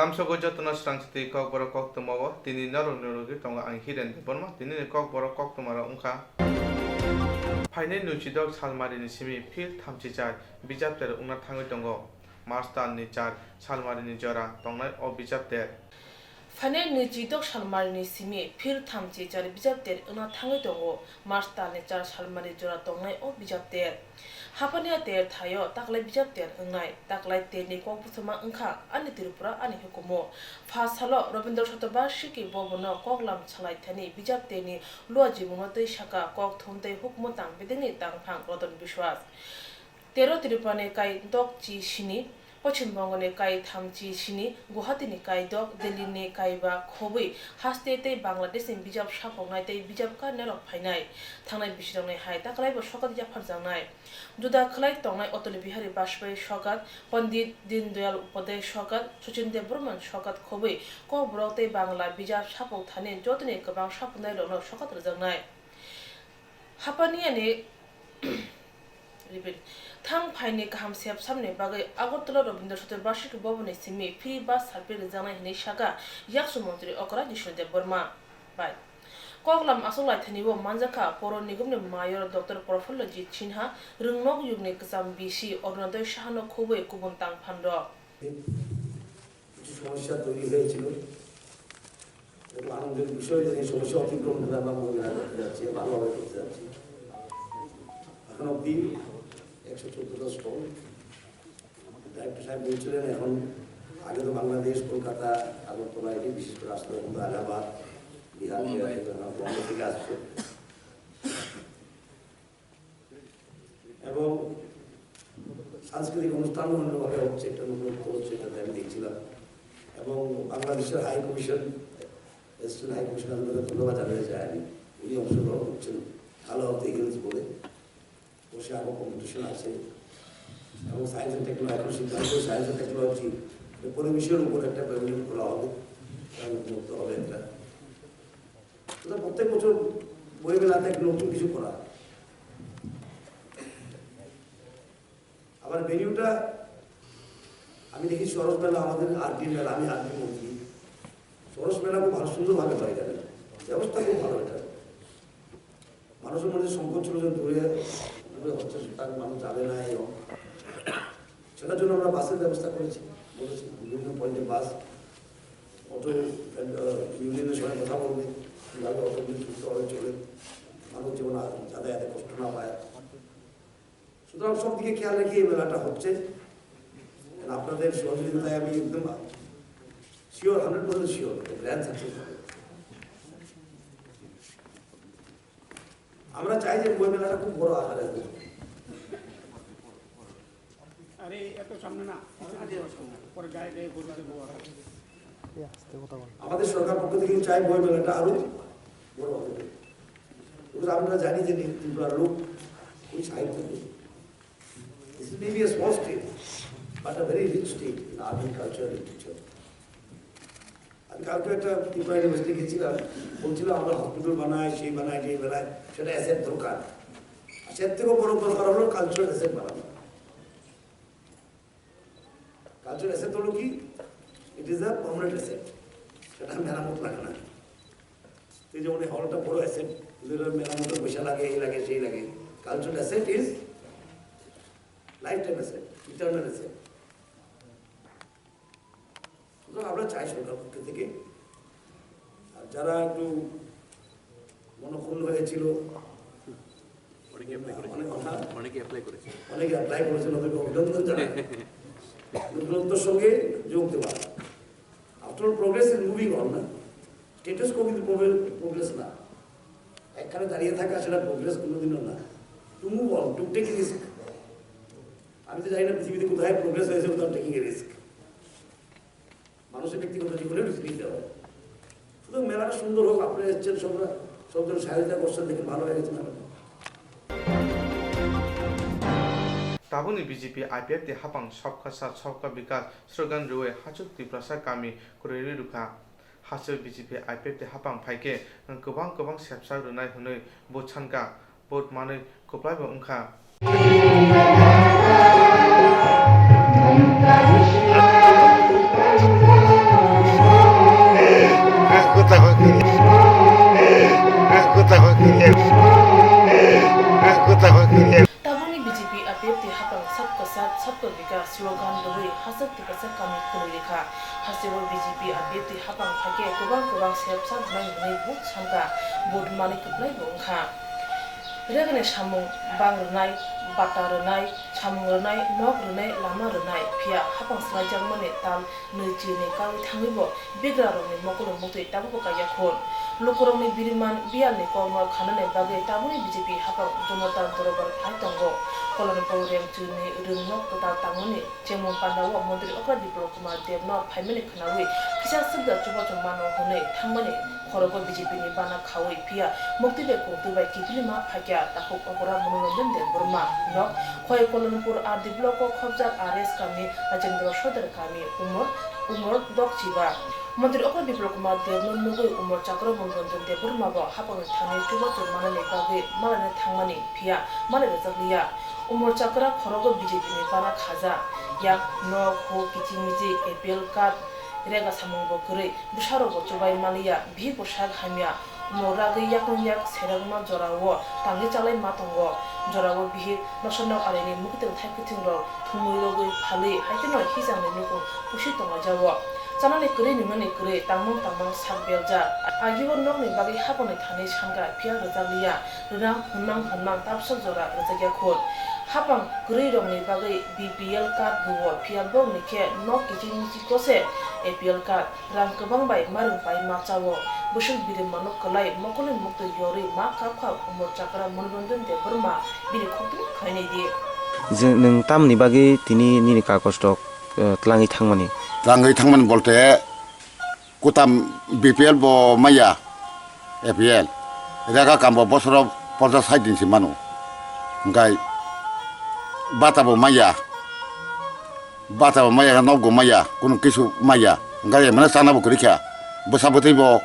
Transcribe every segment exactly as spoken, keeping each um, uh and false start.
Tamsogwi jotono swrang sitwi Kokborok koktwmao tini norokni logi tongo ang Hiren Debbarma. Tinini Kokborok koktwmarok wngkha: Phainai nwichidok salmarini simi phil thamchi char bijap ter wngna thangwi tongo. March talni char salmarini jora tongnai o bijap ter. Phainai nwichidok salmarini simi phil thamchi char bijap ter wngna thangwi tongo. March talni char salmari jora tongnai o bijap ter. Haphani a ter thaio taklai bijap ter wngnai. Taklai terni kok bwsama wngkha Ani Tripura Ani Hukumu. Pha salo Rabindra Shatobarshiki Bhavanno koklam salai thani bijap terni luajimungno twi saka kok thum tei hukumu tang bedekni tangphang Ratan Biswas. Tero Tripurani kai dok chi sini, Poschim Bongoni kai tham chi sini, Guwahati ni kai dok, Delhi ni kai ba khobwi haste tei Bangladesh ni bijap sapoknai tei bijap karnai rok phainai. Thangnai bisirokni hai taklai bo sokat yapharjaknai. Juda khlai tongnai Atal Bihari Vajpayee sokat, Pandit Deen Dayal Upadhyay sokat, Sachin Debbarman sokat khobwi Kokborok tei Bangla bijap sapok thani jotoni kwbang sapoknai rokno sokat rwjaknai. Hapaniani Repeat. Thang phaini kaham sep samni bagwi Agartala Rabindra Shatobarshiki Bhavanni simi free bus service rwjaknai hwnwi sakha Yaksu Montri Okra Jishnu Debbarma bai. Koklam aswk laithani o manjakha Poro Nigomni Mayor Doctor Prafullo G Sinha, rwngnok yugni kwcham B C Orunodoi Sahano khobwi kubun tang phanrok. কিছু সমস্যা তৈরি হয়েছিল। এবং আনন্দের বিষয় যে এই সমস্যা অতিক্রম করে আমরা মহিলারা করতে যাচ্ছি, ভালোভাবে করতে যাচ্ছি। এখন অবধি একশো চোদ্দটা স্টল। ডাইরেক্টর সাহেব বলছিলেন, এখন আগে তো বাংলাদেশ, কলকাতা, আগরতলা, এটি বিশেষ করে আসতে হতো, আলাহাবাদ, বিহার, বোম্বে। বোম্বে থেকে আসছে। এবং সাংস্কৃতিক অনুষ্ঠানও অন্যভাবে হচ্ছে, একটা নতুনত্ব হচ্ছে, এটাতে আমি দেখছিলাম। এবং বাংলাদেশের high commission, assistant high commissioner, ধন্যবাদ জানাতে চাই আমি, উনি অংশগ্রহণ করছেন, ভালো অফ দ্য হিলস বলে বসে আরও কম্পিটিশন আছে। এবং সায়েন্স অ্যান্ড টেকনোলজি, এখন সিদ্ধান্ত, সায়েন্স অ্যান্ড টেকনোলজি, পরিবেশের উপর একটা প্যাভিলিয়ন খোলা হবে, এবং উন্মুক্ত হবে একটা। সুতরাং প্রত্যেক বছর বই মেলাতে একটু নতুন কিছু করা। আবার ভেন্যুটা আমি দেখি সরস মেলা, আমাদের আরডি মেলা, আমি আরডি মন্ত্রী, সরস মেলা খুব ভালো, সুন্দরভাবে হয় এখানে, ব্যবস্থা খুব ভালো এটা। মানুষের মধ্যে সংকোচ ছিল যে দূরে, দূরে হচ্ছে, সুতরাং মানুষ যাবে না, এরকম। সেটার জন্য আমরা বাসের ব্যবস্থা করেছি, বলেছি বিভিন্ন পয়েন্টে বাস, অটো, আহ, ইউনিয়নের সঙ্গে কথা বলবে, কীভাবে অটোগুলি সুস্থভাবে চলে, মানুষ যেমন আ-, যাতায়াতে কষ্ট না পায়। সুতরাং সব দিকে খেয়াল রেখে এই মেলাটা হচ্ছে। আর আপনাদের সহযোগিতায় আমি একদম sure, hundred percent sure, grand success হবে। আমরা চাই যে বই মেলাটা খুব বড় আকারে হোক। আরে, এত সামনে না, পরে গায়ে গায়ে ঘুরে দেবো আর। আমাদের সরকার পক্ষ থেকে চাই বই মেলাটা আরো বড় হবে। Because আমরা জানি যে ত্রিপুরার লোক খুবই সাহিত্য প্রেমী। This may be a small state, but a very rich state in art and culture and literature. আমি কালকে একটা ত্রিপুরা ইউনিভার্সিটি গেছিলাম, বলছিলাম আমরা হসপিটাল বানাই, সেই বানাই, সেই বানাই, সেটা অ্যাসেট দরকার। আর সেটার থেকেও বড় দরকার হলো কালচারাল অ্যাসেট বানানো। কালচারাল অ্যাসেট হলো কি? It is a permanent asset. সেটা মেরামত লাগে না। তুই যেমন এই হলটা বড় অ্যাসেট, কিন্তু এটা মেরামতের পয়সা লাগে, এই লাগে, সেই লাগে। Cultural asset is lifetime asset, eternal asset. সুতরাং আমরা চাই সরকার পক্ষ থেকে, আর যারা একটু মনক্ষুণ্ণ হয়েছিল, অনেকে অ্যাপ্লাই করেছে। অনেক কথা। অনেকে অ্যাপ্লাই করেছে। অনেকে অ্যাপ্লাই করেছেন, ওদেরকে অভিনন্দন জানাই। নতুনত্বর সঙ্গে যোগ দেওয়া। After all, progress is moving on, না? স্ট্যাটাস কো কিন্তু প্রোগ্রেস না। একখানে দাঁড়িয়ে থাকা সেটা প্রোগ্রেস কোনোদিনও না। To move on, to take risk. আমি তো জানি না পৃথিবীতে কোথায় প্রোগ্রেস হয়েছে without taking a risk. মানুষের ব্যক্তিগত জীবনে রিস্ক নিতে হয়। সুতরাং মেলাটা সুন্দর হোক, আপনারা এসছেন, সবরা সব জন সহযোগিতা করছেন, দেখে ভালো লেগেছে মেলাটা। Tabukni B J P I P F T hapang Sabka Saath Sabka Vikas slogan rwui hachuk Tiprasa kami kwrwirwi rwkha. Hachuk B J P I P F T hapang phaikhe kwbang kwbang sepsa rwnai hwnwi bo sankha. Vote manwi kwplai bo wngkha. Sat Sabka Vikas slogan rwui hachwk tiprasa kami kwrwi rikha. Hasteo B J P R D F twi hapang phaikhe kwbang kwbang sep sak rwnai hwnwi vote sankha, vote manwi kwplaibo wngkha. Regani samung bang rwnai, bata rwnai, samung rwnai, nok rwnai, lama rwnai, phiya hapang swlaijakmani tal nwi chini kagwi thangwibo bigrarokni mokolo muktwi tabukbo kaiya khun. Lukurokni biriman biyalni kokno khanani bagwi tabukni B J P hapang Jonata Dorbar phai tongo. Kolonpur Rengchuni rwngno kwtal tangmani chengmung pandao montri okra Biplab Kumar Debno phaimani khwnawi kisa swkda chubachu mano hwnwi thangmani khorogo B J P ni bana khaui phiya mukti bai kungtwi bai kiphilwi ma phaikha takhuk okra Manoranjan Debbarma nok Khoi Kolonpur R D block o khopjak R S kami Rajendra Sodar kami Umor, Umor Dokchiba. Montri okra Biplab Kumar Debno nugui Umor Chakra Manoranjan Debbarma bo hapangni thani chubachu manani bagwi malaina thangmani phiya malai rwjakliya. Umor Chakra khorogo B J P ni bana khaja. Yak, nok, huk, kiching miching, A P L card, rega samung bo kwrwi. Bwsarokbo chubai maliya, bihikbo sak hamya, umor ragwi yakung yak serokma jorao tangwi chalai ma tongo. Jorao bihik noksano arini mwkhwtwng thaikwthwng rok thumui rogwi phalwi, haikheno hisangni nukung pusi tonglaijao. Chanani kwrwi nungnani kwrwi tangmang tangmang sak beljak. Agio nokni bagwi hapangni thani sankha phiya rwjakliya. Rwna hwnmang hwnmang tabsok jora rwjakya khun. Hapang kwrwirokni bagwi B P L card rwo, phiya borokni khe nok kiching miching kose A P L card, rang kwbang bai marwng pai ma chao. Bwswk birimano kwlai mokolni muktwi yorwi ma kap kha Umor Chakra Manoranjan Debbarma bini khokni khainai di. Je nwng tamni bagwi tini nini kagoj rok, eh, twlangwi thangmani? Twlangwi thangmani bolte Kutam B P L bo maya, A P L. Rega kambo bosoro porja sai din si mano. Hingkai bata bo maya. Bata bo maya, nok bo maya, kunu kisu maya. Hingkai emana chana bo kwrwi kha. Bwsa bwtwi bo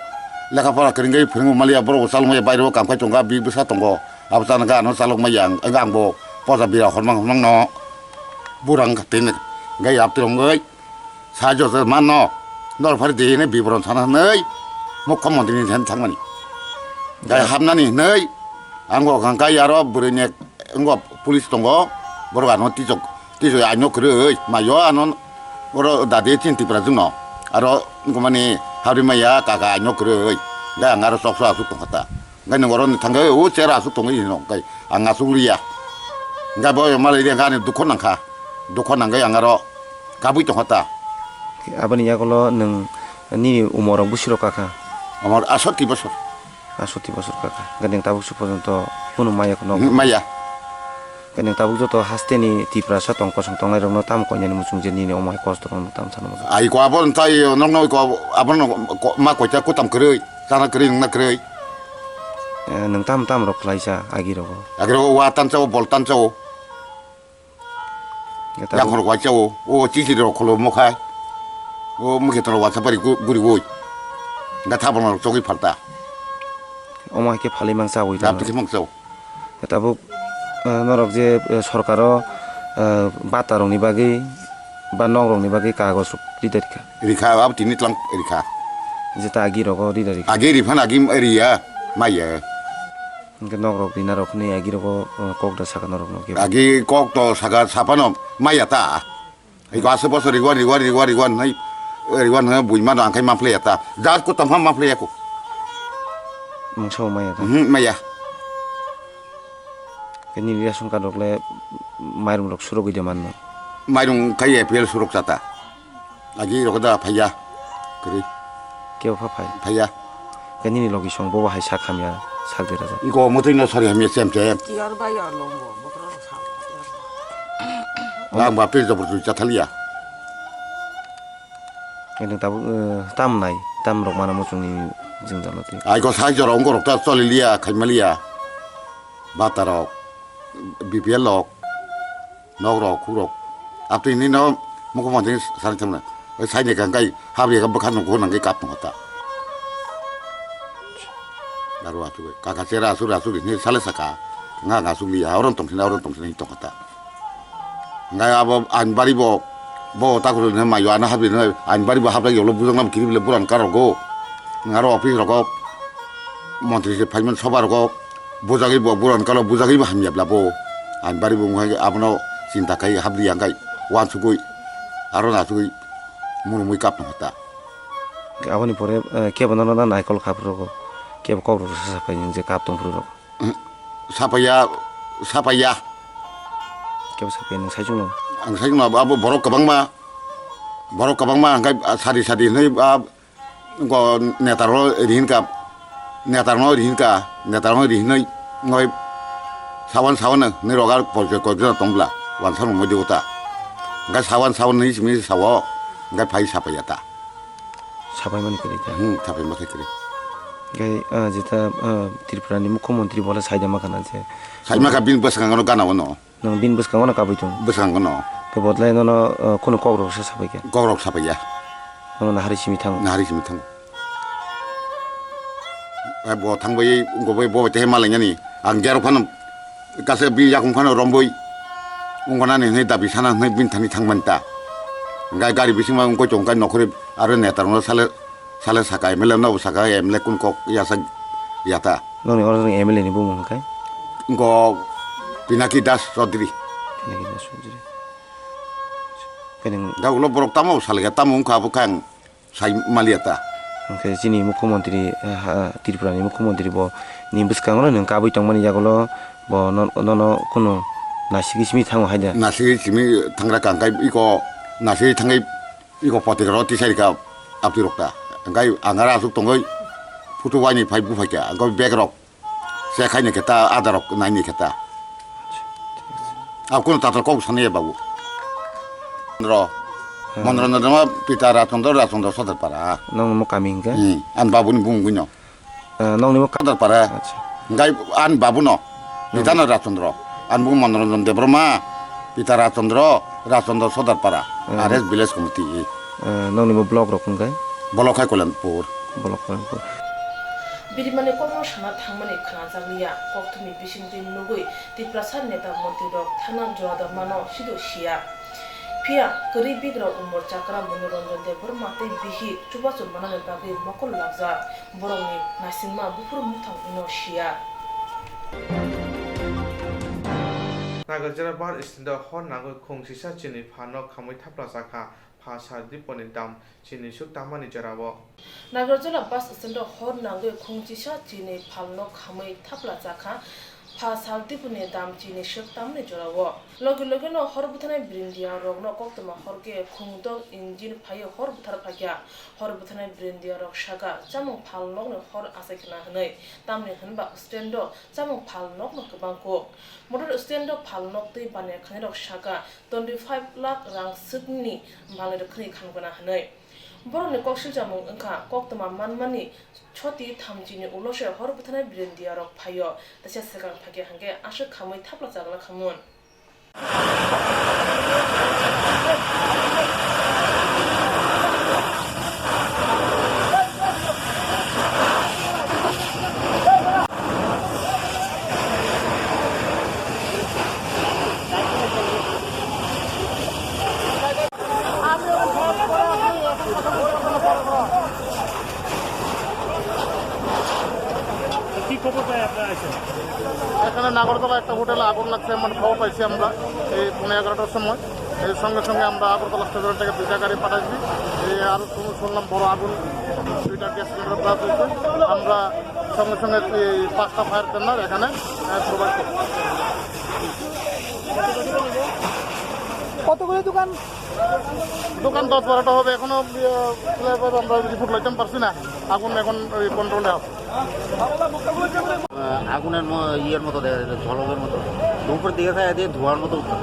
lekha pora kwrwngwi phwrwngwi maliya, borok bo chalok maya, bairo bo kam khai tongo, bi bwsa tongo. Abo chana khe ano chalok maya, ang, ang bo porja bira hormang hormang no. Burang kha tini. Hingkai yaptwi rongwi. Sa joto mano, nor phari de hine biboron sana hwnwi, mukho montri ni thani thangmani. Gai hamnani hwnwi, ango kangkai aro bwrwi ni, ango police tongo, borok ano tisok, tisok aino kwrwi, mayo ano, oro dadi chin Tripura jwngno, aro wngkha mani habri maya kaka aino kwrwi, gai ang aro choksa aswk tongkha ta. Hingke nwng oro ni thangke o chair aswk tongwi hino, hingke ang aswk liya. Hingke bo malai ri hingke ani dukho nangkha, dukho nangkhe ang aro kabui tongkha ta. Aboni yagulo nwng nini umor rok bwswk rok kakha? Umor asoti bosor. Asoti bosor kakha. Hingke nwng tabuk se porjonto kunu maya kheno? Maya. Hingke nwng tabuk joto hasteni Tiprasa tong kosong tongnai rokno tamo koinani muchung je nini omo hai kosto rokno tamo sana muchung? Ai ko abo tai nokno ko abono ko ma koita kutam kwrwi, chana kwrwi, nungna kwrwi. Eh, nwng tam tam rok khlaisa agi rogo? Agi rogo wa tanchao, bol tanchao. Yang khorok waisao, o chichiri rok kholo mokhai. O mukhe toro wasa pari gu-, guri woi. Hingke thaborno rok chogwi phalta. Omo hai khe phalwi mang chawi. Dap tongno. Tiki mang chao. Tabuk, eh, norok je, eh, sorkaro, eh, bata rokni bagwi ba nok rokni bagwi kagoj rok rida rikha. Rikha, abo tini tlang rikha. Je ta agi rogo rida rikha. Agi riphano agi riya, maya. Hingke nok rok rina rok hwnwi agi rogo, eh, kok da saka norok no kebo. Agi kok to saka saphano maya ta. Iko aswk bosor riwan, riwan, riwan, riwan hwnwi, riwan hwnwi buimano ang khai manphlaiya ta. Jat kutam ham manphlaiya ko. Mungsa bo maya ta? Mhm, maya. Khe nini ration card rok le mairung rok surugwi de manno? Mairung khai A P L suruk chata. Agi rok da phaiya. Kwrwi. Kebo pha phai? Phaiya. Khe nini logi song bobo hai sak hamya, sak de rajak. Iko motwi no sari hamya chem chem. Tiyar bai ya longo, bokhorok sa. Lang ba pil jabor jui chathaliya. Khe nwng tabuk, eh, tam nai, tam rok mana muchungni jwngjal o twi. Ai ko sai jora ongko rok ta choliliya, khaimaliya. Bata rok, B P L rok. Nok rok, khuk rok. Apni hini no mukhu mantri sari thangna. Oi sai ni kang kai habri ka bwkha nung ko nang kai kap nung ta. Daru asu kai. Kaka chera asu asu ni sale saka. Nga nga su liya oron tong sina oron tong sina tong ta. Ngai abo ain bari bo bo ta kuru ne mayo ana habri ne ain bari bo habri yolo bujang nam kiri bile buran kar rogo. Ngaro office rogo. Mantri se phaiman soba rogo. Bujagwi bo buran kalo bujagwi bo hamya bla bo. Ain bari bo wngkha abono Inta kai habri yang kai wansugui, aro nasugui murumui kap nang ta. Aboni pore, eh, kebo nono na naikol kha phuru rogo, kebo kok rok sa pai je kap tong phuru rogo. Sapaiya, sapaiya. Kebo sapaiya nang sai chungno. Ang sai chungno abo borok kwbangma, borok kwbangma ang kai sari sari hinui, ah, Go netarno rihinka, netarno rihinka, netarno rihinoi ngoi sawan sawan ni rogar porke koi jona tongbla wansa rok moi dewta. Engkai sawan sawan ni simi sawo engkai phai sapaiya ta. Sapai mani kwrwi ta. Hmm, sapai ma khe kwrwi. Engkai, ah, jeta, ah, Tripura ni mukhyamantri bola saida ma khana je. Saima kha bini bwskango gana ono. Nwng bini bwskango no kabui tongo. Bwskango no. Khe bo tlai nono, uh, kunu kok rok se sabai khe. Kok rok sabai ya. Nono nahari simi thango. Nahari simi thango. Ai bo thangbai wngkha bai bo tei malai nani. Ang gerok phano kasa bini yakung phano romboi. Wngkha nani hinui dabi sana hinui bini thani thangmani ta. Gai gari bising ma wngkha chong kai nokhori aro neta rok sale. Sale saka M L A no saka M L A kun kok yasa yata. Nongni oro M L A ni bumung hwnkhe? Go Pinaki Das Chaudhary. Pinaki Das Chaudhary. Kaining da ulo borok tamo salga tamo wngkha abo kang sai maliya ta. Hwnkhe chini mukhyamantri, eh, ha, Tripura ni mukhyamantri bo ni bwskango no nwng kabui tongmani yagulo bo no, nono kunu nasigi simi thango haida. Nasigi simi thangra kang kai iko nasigi thangai Iko potik rok tisai rika aptwi rok ta. Engkai ang aro aswk tongoi photo waini phai buphai kha. Engkai bag rok check hai ni khe ta, ada rok nai ni khe ta. Ab kuno tatal kok sani ya babu. Ro. Hmm. Monrondo dama pita Rajchandra, Rajchandra Sodar para. Nong mo kami hingke? Hmm. An babu ni bung guino. Eh, nongni bo ka- Sodar para. Acha. Engkai an babu no. Hmm. Pita no Rajchandra. An bu Manoranjan Debbarma. Pita Rajchandra, Rajchandra Sodar para. Hmm. R S Village Committee. Eh, nongni bo block rok hwnkhe? Block hai Kolanpur. Block Kolanpur. Birimani kokno sana thangmani khnajakliya. Kokthumni bisingtwi nugwi Tiprasa neta mantri rok thana jora da mano sido siya. Phiya kwrwi bigrok umor chakra Manoranjan Debbarma tei bihik chubachu manani bagwi mokol labjak. Borokni naisingma buphuru muthang wngno siya. Nagarjara bus stand-o hor nangwi khung sisa chini phalno khamwi thapla chakha, pha sar diponi dam chini suk tangmani jorao. Nagarjara bus stand-o hor nangwi khung sisa chini phalno khamwi thapla chakha, pha sar diponi dam chini suk tangmani jorao. Logi logino hor butharnai brindia rokno koktwma hor khe khungdok engine phaiwi hor buthar phaikha. Hor butharnai brindia rok saka chamung phal nokno hor achai khna hwnwi, tamni hwnba stand-o chamung phal nokno kwbang kuk. Motor stand-o phal nok twi baniya khanai rok saka twenty five lakh rang swkni manwi rok khwnwi khan gana hwnwi. Borokni kok silchamung wngkha koktwma manmani choti thamchini ulo se hor butharnai brindia rok phaio, teisa swkang phaikhe hwnkhe aswk khamwi thapla chagla khamun. কি খবর পাই আপনারা এসে? এখানে নাগরতলা একটা হোটেলে আগুন লাগছে, এমন খবর পাইছি আমরা এই পৌনে এগারোটার সময়। এই সঙ্গে সঙ্গে আমরা আগরতলা স্টেশন থেকে দুইটা গাড়ি পাঠাইছি। এই আরও শুন-, শুনলাম বড় আগুন, দুইটা গ্যাস সিলিন্ডার ব্লাস্ট হয়েছে। আমরা সঙ্গে সঙ্গে এই পাঁচটা ফায়ার টেন্ডার এখানে, আহ, প্রোভাইড করছি। কতগুলো দোকান? দোকান দশ বারোটা হবে, এখনো, ইয়ে, ক্লিয়ার ভাবে আমরা রিপোর্ট লইতাম পারছি না। আগুন এখন ওই কন্ট্রোলে আছে। আহ, আগুনের ম-, ইয়ের মতো দেখা যাচ্ছে, ঝলকের মতো। উপর দিকে চাই দিয়ে ধোঁয়ার মতো উঠছে।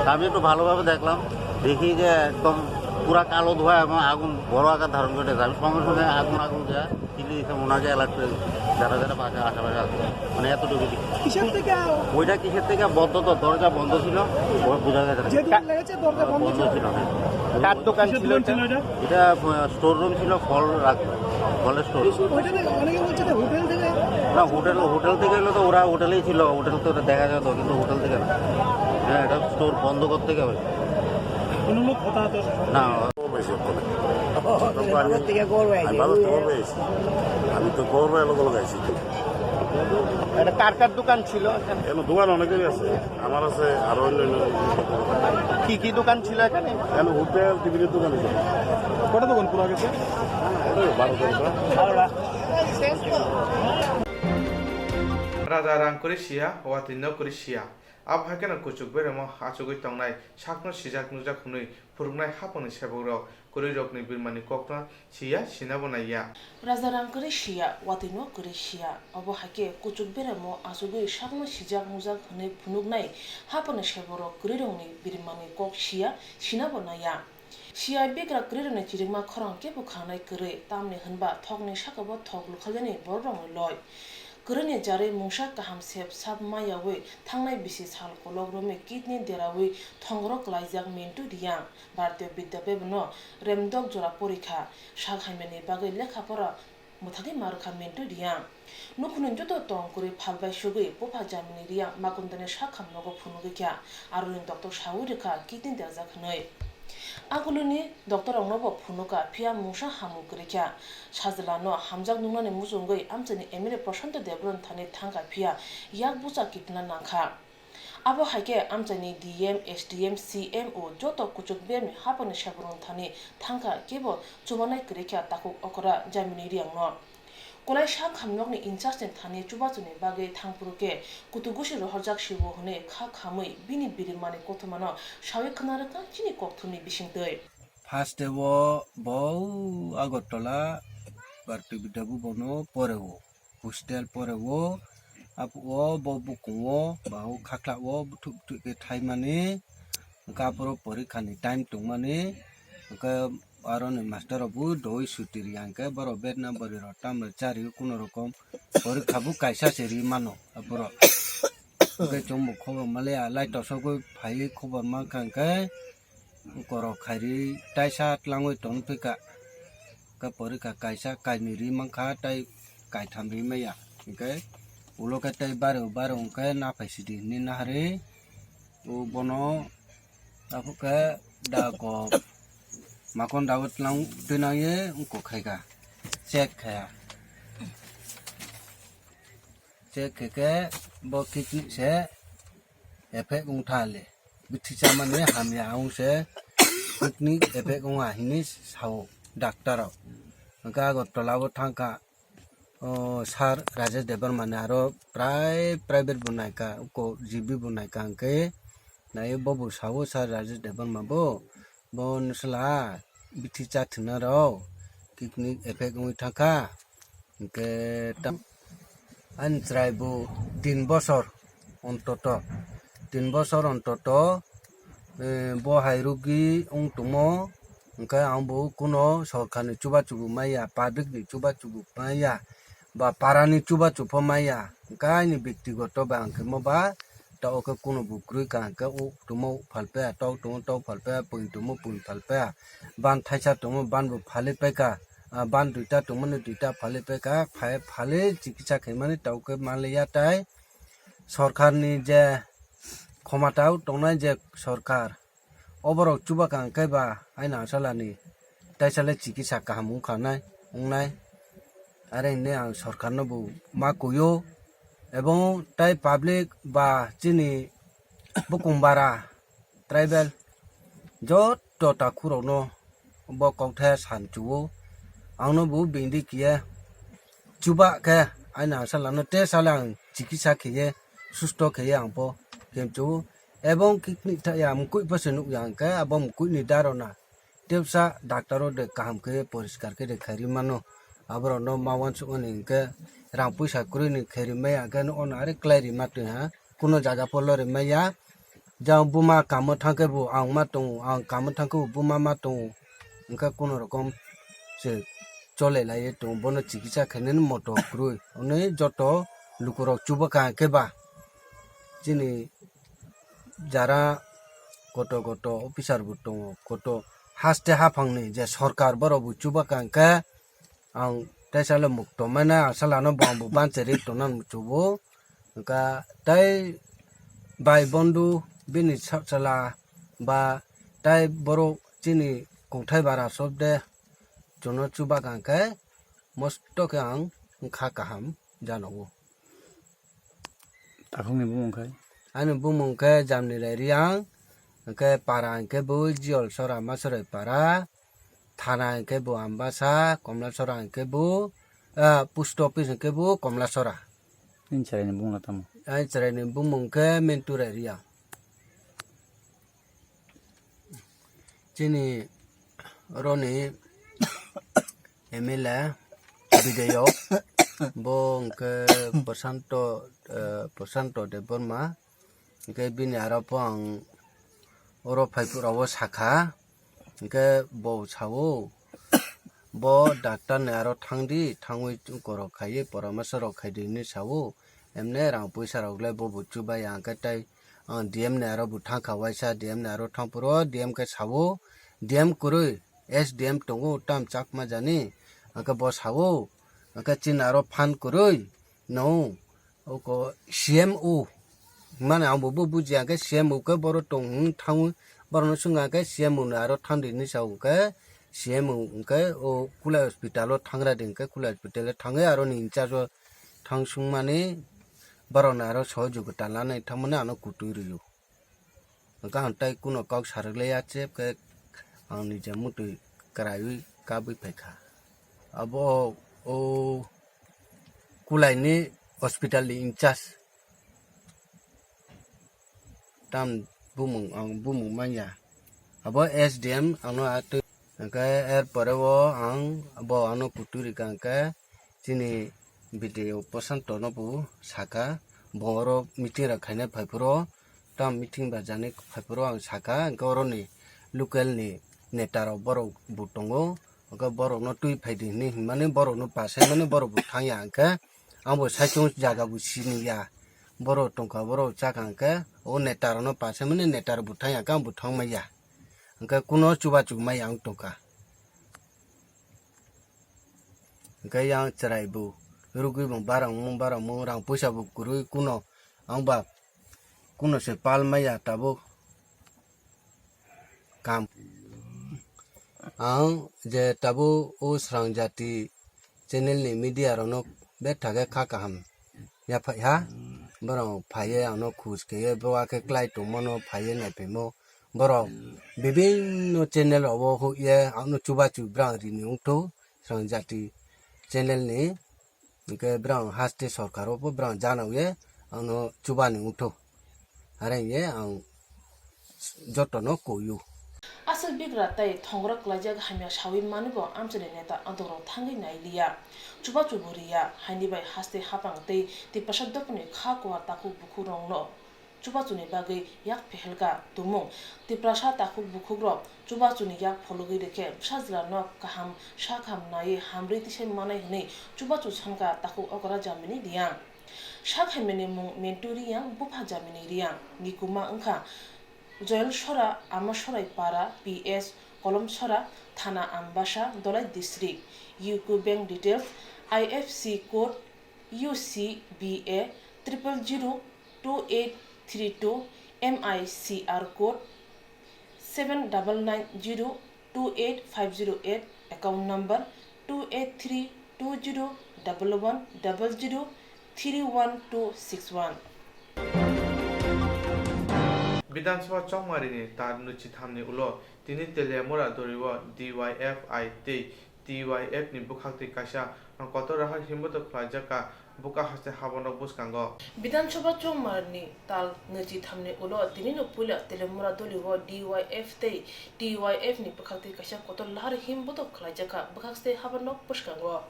তা আমি একটু ভালোভাবে দেখলাম, দেখি যে একদম পুরা কালো ধোঁয়া এবং আগুন বড় আকার ধারণ করেছে। আমি সঙ্গে সঙ্গে আগুন, আগুন যা চিল্লি দিতাম, ওনাকে অ্যালার্ট করে দিতাম, যারা যারা পাশে, আশেপাশে আছে, মানে, এতটুকু দিকে। কিসের থেকে? ওইটা কিসের থেকে? বন্ধ তো, দরজা বন্ধ ছিল, ও বোঝা গেছে না। যে দোকান লেগেছে, দরজা বন্ধ বন্ধ ছিল। ছিল, হ্যাঁ। কার দোকান কিসের ছিল দোকান এটা? ছিল এটা? এটা, আহ, স্টোর রুম ছিল, ফল রাখতো, ফলের স্টোর। ওইটা থেকে অনেকে বলছে যে হোটেল থেকে। না, হোটেল, হোটেল থেকে হলে তো ওরা হোটেলেই ছিল, হোটেল তো দেখা যেত, কিন্তু হোটেল থেকে না। হ্যাঁ, এটা স্টোর বন্ধ করতে গেলে। কোনো লোক হতাহত হয়েছে? না। খবর পাইছি ওখানে। ও, তখন আমি, খবর থেকে খবর পাইছি। আমি ভালো খবর পেয়েছি। আমি তো খবর পেয়ে লোক লোক আইছি। এটা কার কার দোকান ছিল এখানে? এখানে দোকান অনেকেরই আছে, আমার আছে, আরো অন্যান্য। কি কি দোকান ছিল এখানে? এখানে হোটেল, টিফিনের দোকান আছে। কটা দোকান খোলা গেছে? এটা বারো তেরোটা। Raja rang kwrwi siya, watwi no kwrwi siya. Abo hai kheno kuchuk beremo achugwi tongnai, sakno sijak nukjak hwnwi phunuknai haphangni sebokrok kwrwirokni birmani kokno siya, sinabo naiya. Raja rang kwrwi siya, watwi no kwrwi siya. Obo hai khe kuchuk beremo achugwi sakno sijak nukjak hwnwi phunuknai haphangni sebokrok kwrwirokni birmani kok siya, sinabo naiya. Siya bigra kwrwirokni chirikma khorang kebo khangnai kwrwi, tamni hwnba thokni sakao thok lukhalyani borokrokni loi. Kwrwini jarwi mungsa kaham sep sap ma yaui thangnai bisi sal kolok romwi kidney deraui thongro klaijak Mintu Reang. Bharatiya Vidya Bhavan-o remdok jora porikha, sak hamyani bagwi lekha pora mwthagwi ma rwkha Mintu Reang. Nukhungni joto tong kwrwi phalbai sugwi bupha Jamini Reang Makundani sak hamnogo phunugwi kha, aroni doctor saui rwkha kidney derajak hwnwi. Aguluni doctor roknobo phunukha, phiya mungsa hamung kwrwi kha. Sajlano hamjak nuknani muchungwi amchaini M L A Prashanto Debbarma thani thangkha, phiya yak bucha kitna nangkha. Abo hai khe amchaini D M, S D M, C M o joto kuchuk bemni haphangni sebokrok thani thangkha, kebo chubanai kwrwi kha takhuk okra Jamini Reangno. Kwlai sak hamnokni incharge ni thani chubachuni bagwi thangphuru khe kutugusi rohorjak sibo hwnwi kha khamwi bini birimani kothomano saui khna rwkha chini kokthumni bisingtwi. First o bo Agartala Bharatiya Vidya Bhavan-o pore o. Hostel pore o, apo o bo bukung o, ba o khakla o, bwthwk bwthwk khe thaimani, hwnkhe aphuru porikha ni time tongmani, hwnkhe aroni master rok bo doi suti ri ya hwnkhe borok betna bwrwi rok tamo chari o, kuno rokom porikha bo kaisa se ri mano aphuru. Hwnkhe chwng bo khobor maliya, lai tosogwi phaiwi khobor mankha hwnkhe, Borok khairi taisa tlangwi tong phika. Khe porikha kaisa kainwi ri mankha tei kaitham ri maya. Hwnkhe ulo khe tei baro baro hwnkhe naphai sidi hinwi naharwi o bono tabuk khe da kok makon dawa tlang twi nangwi wngkok khaikha. Check khaya. Check khe khe bo kidney se effect wng thale. Bithi chamani hamya wng se kidney effect wng a hinwi sao doctor rok. Hwnkhe Agartala o thangkha, o, sir Rajesh Debbarma ni aro prai private bo naikha, uko G B bo naikha hwnkhe naiwi bobo sao sir Rajesh Debbarma bo, bo nwswla bithi chathwna rok kidney effect wngwi thangkha. Hwnkhe tam-, ani chwrai bo tin bosor ontoto, tin bosor ontoto, eh, bo hai rugi wng tongmo, hwnkhe ang bo kuno sorkarni chubachu bo maya, publicni chubachu bo maya, ba parani chubachu pho maya, hwnkhe ani bektigoto ba ang khe mo ba, ta o khe kuno bo kwrwi ka hwnkhe o tongmo phalpaya, tok tongmo tok phalpaya, pung tongmo pung phalpaya, ban thaisa tongmo ban bo phalwi paikha. Ah, ban duita tongmani duita phalwi paikha, phai phalwi chikitsa khaimani tauke manliya tai sorkarni je khomatao tongnai je sorkar, oborok chubakang khe ba aina asalani taisale chikitsa kaham wngkha nai, wngnai. Are hwnwi ang sorkarno bo ma kuio, ebong tai public ba chini bukung bara tribal joto takhurokno bo kokthaya san chuo. Angno bo bindi kiye chuba khe aina asalano te sale ang chikitsa khiye susto khiye ang bo khem chuo. Ebong kikni thaya mukui pose nukya hwnkhe abo mukuini darona tepsa doctor o de kaham khe poriskar khe de khairi mano. Aborokno ma uansukmani hwnkhe rang puisa kwrwini khairi maya hwnkhe ono are kwlai rima twi ha. Kuno jaga polo rimaya. Jang buma kamo thangkhe bo ang ma tongo, ang kamo thangkhe bo buma ma tongo. Wngkha kuno rokom se chole laiye tongo, bono chikitsa khainani moto kwrwi. Hwnwi joto lukurok chubakha khe ba chini jara koto koto officer bo tongo, koto haste haphangni je sorkar borok bo chubakha khe ang teisa le mukto mane asalano bo ang bo banchari tongna muchugo. Hwnkha tei bai bondu bini sahchala ba tei borok chini kongthai bara sobde chwngno chubakha khe mosto khe ang wngkha kaham janogo. Takhukni bumung khe? Ani bumung khe Jamnirai Riang, hwnkhe para hwnkhe bo Jiyol Sora Masorai para, thana hwnkhe bo Ambasa, Komlasora hwnkhe bo, ah, post office hwnkhe bo Komlasora. Nini chwraini bumung tamo? Ani chwraini bumung khe Menturai Riang. Chini roni M L A bidayok, bo hwnkhe Prashanto, eh, Prashanto Debbarma, hwnkhe bini aro po ang oro phaiphuru o sakha, hwnkhe bo sao, bo doctor ni aro thangdi, thangwi korok khaiwi poramasha rok khaidi hinwi sao, emne rang puisa rok le bo bo chubaya, hwnkhe tei ang D M ni aro bo thangkha, waisa D M ni aro thangphuru D M khe sao, D M kwrwi, S D M tongo tam Chakma jani, hwnkhe bo sao, hwnkhe chini aro phan kwrwi no, oko C M O, mane ang bo bo bujiya hwnkhe C M O khe boro tong hwn thangwi, borokno swngkha hwnkhe C M O no aro thangdi hinwi sao hwnkhe, C M O hwnkhe o Kulai hospital o thangradi hwnkhe Kulai hospital o thangwi aroni in charge o thang swngmani borokno aro sohojogita lanai thangmani ano kutui rw-o. Hwnkhe ang tei kuno kok sarwkle ya chep khe ang nija mutwi kwraiwi kabwi phaikha. Abo o Kulaini hospital ni in charge tam bumung, ang bumung manya. Abo S D M ano atwi hwnkhe er pore o ang bo ano kutui rwkha hwnkhe chini B D O Prashanto no bo sakha, bo oro meeting rok khainai phaiphuru, tam meeting ba jani phaiphuru ang sakha, hwnkhe oroni local ni neta rok borok bo tongo, hwnkhe borok no twi phaidi hinwi hinmani borok no pasai mani borok bo thangya, hwnkhe ang bo saichung jaga bo siniya, borok tongkha borok chakha, hwnkhe o neta rok no pasai mani neta rok bo thangya, hwnkhe ang bo thangmaya, hwnkhe kuno chubachu maya wng tongkha. Hwnkhe yang chwrai bo rwgwi bo barang mung barang mung rang puisa bo kwrwi kuno ang ba kuno se pal maya tabuk kam. Ang je tabuk o Srang Jati channel ni media rok no bethak khe kha kaham yaphai ha, borok phaiye ang no khus khe bo akhe klai tongmano phaiye naiphimo. Borok bibinno channel rogo hukye ang no chubachu brang rini wngthu, Srang Jati channel ni, hwnkhe brang haste sorkar o bo brang jana ye ang no chubani wngthu, are ye ang joto no kuyu. Aswk bigra tei thongorok klaijak hamya sawi manwi bo amchaini neta adongrok thangwi nai liya, chubachu bo riya, haini bai haste hapang tei Tiprasa dophani kha kuar takhuk bukhukrokno chubachuni bagwi yak phehelka tumung. Tiprasa takhuk bukhukrok chubachuni yak phologwi rwkhe bwsajwlano kaham sakam naiwi hamrwi tisai manai hwnwi chubachu sanka takhuk okra Jamini Riang. Sak hamyani mung Mentu Riang, bupha Jamini Riang. Nikuma wngkha Joel Sora, Ama Sorai Para, P S Kolom Sora, Thana Ambasa, Dolai District. U C O bank details, I F S C code, U C B A triple zero two eight three two, M I C R code seven double nine zero two eight five zero eight, account number two eight three two zero double one double zero three one two six one. Bidhan Sabha Chongmarini tar nwichitham ni ulo tini Teliamura Dori o D Y F I tei T Y F ni bwkhaktwi kaisa kotor raha himboto khlaijak kha bwkha haste haborok bwskango. Bidhan Sabha Chongmarini tal nwichitham ni ulo tini no puila Teliamura Dori o D Y F tei T Y F ni bwkhaktwi kaisa kotor lahar himboto khlaijak kha bwkha haste haborok bwskango.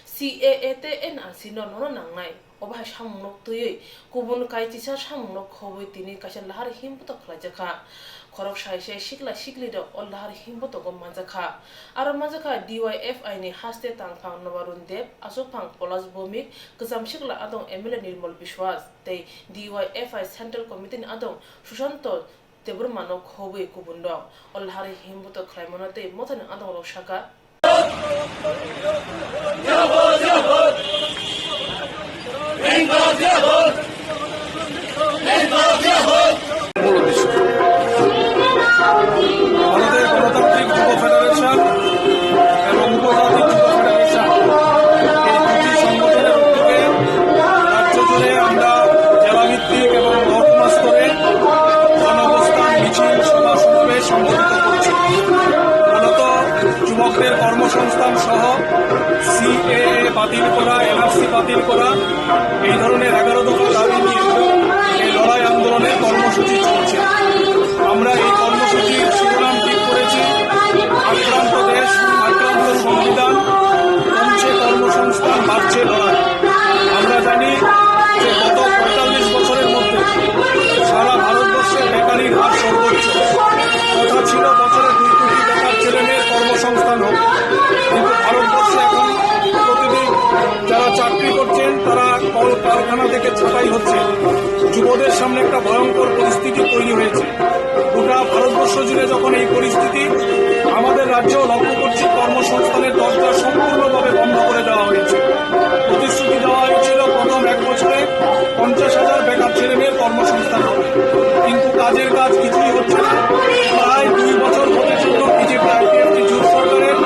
C A A tei N R C no nono nangnai. Obo hai samung nok twiwi kubun kaitisa samung nok khobwi tini kaisa lahar himboto khlaijak kha. Khorok sai sai sikla sikli rok o lahar himboto go manjak kha. Aro manjak kha D Y F I ni haste tangphang Nobarun Deb, achukphang Polash Bhowmik, kwcham sikla adong M L A Nirmal Biswas tei D Y F I Central Committee ni adong Sushanto Debbarma no khobwi kubun rok o lahar himboto khlaimano tei mothani adong rok sakha. ভারতের গণতান্ত্রিক যুব ফেডারেশন এবং উপজাতি যুব ফেডারেশন, এই দুটি সংগঠনের উদ্যোগে রাজ্য জুড়ে আমরা জেলাভিত্তিক এটাই হচ্ছে যুবদের সামনে একটা ভয়ঙ্কর পরিস্থিতি তৈরি হয়েছে। গোটা ভারতবর্ষ জুড়ে যখন এই পরিস্থিতি, আমাদের রাজ্যেও লক্ষ্য করছি কর্মসংস্থানের দরজা সম্পূর্ণভাবে বন্ধ করে দেওয়া হয়েছে। প্রতিশ্রুতি দেওয়া হয়েছিল প্রথম এক বছরে পঞ্চাশ হাজার বেকার ছেলে মেয়ের কর্মসংস্থান হবে, কিন্তু কাজের কাজ কিছুই হচ্ছে না। প্রায় দুই বছর পর্যন্ত বিজেপি আইপিএফটি জোট সরকারের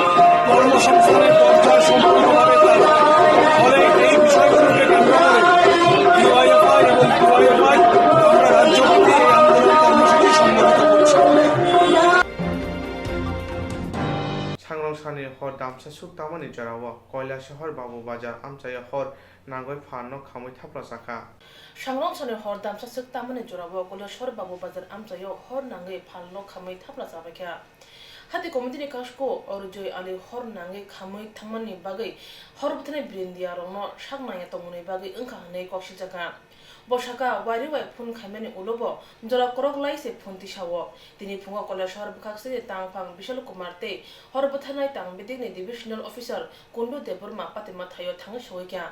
কর্মসংস্থানের দরজা সম্পূর্ণভাবে তালা। ফলে এই বিষয়গুলোকে কেন্দ্র করে ডিওয়াইএফআই এবং ডিওয়াইএফআই আমরা রাজ্যব্যাপী এই আন্দোলন কর্মসূচি সংগঠিত করছি। Sangrong sani hor damsa suk tamani jorao Koilashahar Babu Bazar amchaio hor nangwi phalno khamwi thapla chakha. Sangrong sani hor damsa suk tamani jorao Koilashahar Babu Bazar amchaio hor nangwi phalno khamwi thapla chabaikha. Hati committee ni kasko Orjoy Ali hor nangwi khamwi thangmani bagwi hor bwtharnai brindia rokno sak nangya tongmani bagwi wngkha hwnwi kok sijakha. Bo sakha, wari wai phone khaimani ulo bo jora kwrwk lai se phone tisao. Tini phungo Koilashahar bwkhak side tangphang Bishal Kumar tei hor bwtharnai tang bedekni divisional officer Kundu Debbarma patima thaio thangwi soikha.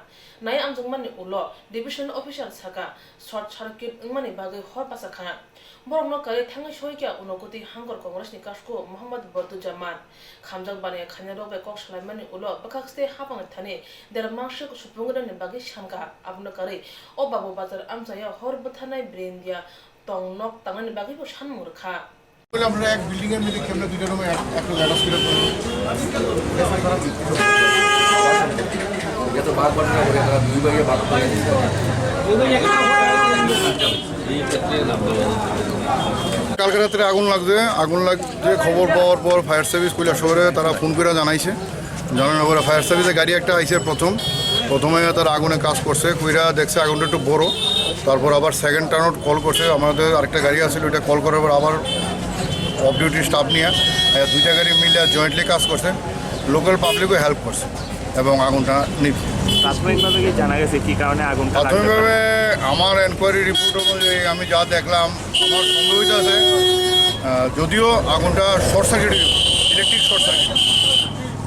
Nai amjokmani ulo divisional officer sakha, short circuit wngmani bagwi hor bachakha. Borokno kwrwi thangwi soikha Unakoti Hangkor Congress ni kasko Mohammad Badruzzaman. Khamjak baniya khainai rok bai kok salaimani ulo bwkhak side hapang thani dera mangsuk supung rwni bagwi sankha. Abono kwrwi o Babu Bazar amchaio hor bwtharnai brindia tong nok tangnani bagwi bo sanmung rwkha. বলে আপনারা এক বিল্ডিং এর মধ্যে কেমনে দুইটা রুমে এক এক লোক অ্যাটাচ করে করবেন? এটা তো বারবার না করে তারা দুই ভাগে ভাগ করে দিচ্ছে। এই ক্ষেত্রে না বলে। কালকে রাত্রে আগুন লাগছে, আগুন লাগছে খবর পাওয়ার পর ফায়ার সার্ভিস কৈলাসহরে তারা ফোন করে জানাইছে। জানানোর পরে ফায়ার সার্ভিসের গাড়ি একটা আইছে প্রথম, প্রথমে তারা আগুনে কাজ করছে, কইরা দেখছে আগুনটা একটু বড়, তারপর আবার সেকেন্ড টার্ন আউট কল করছে, আমাদের আরেকটা গাড়ি আছিল, ওইটা কল করার পর আবার অফ ডিউটি স্টাফ নিয়ে, আহ, দুইটা গাড়ি মিলে জয়েন্টলি কাজ করছে, লোকাল পাবলিকও হেল্প করছে এবং আগুনটা নিভ। প্রাথমিকভাবে কি জানা গেছে কি কারণে আগুনটা লাগতে পারে? প্রাথমিকভাবে আমার এনকোয়ারি রিপোর্ট অনুযায়ী আমি যা দেখলাম, আমার সন্দেহ হইতে আছে, আহ, যদিও আগুনটা short circuit, electric short circuit.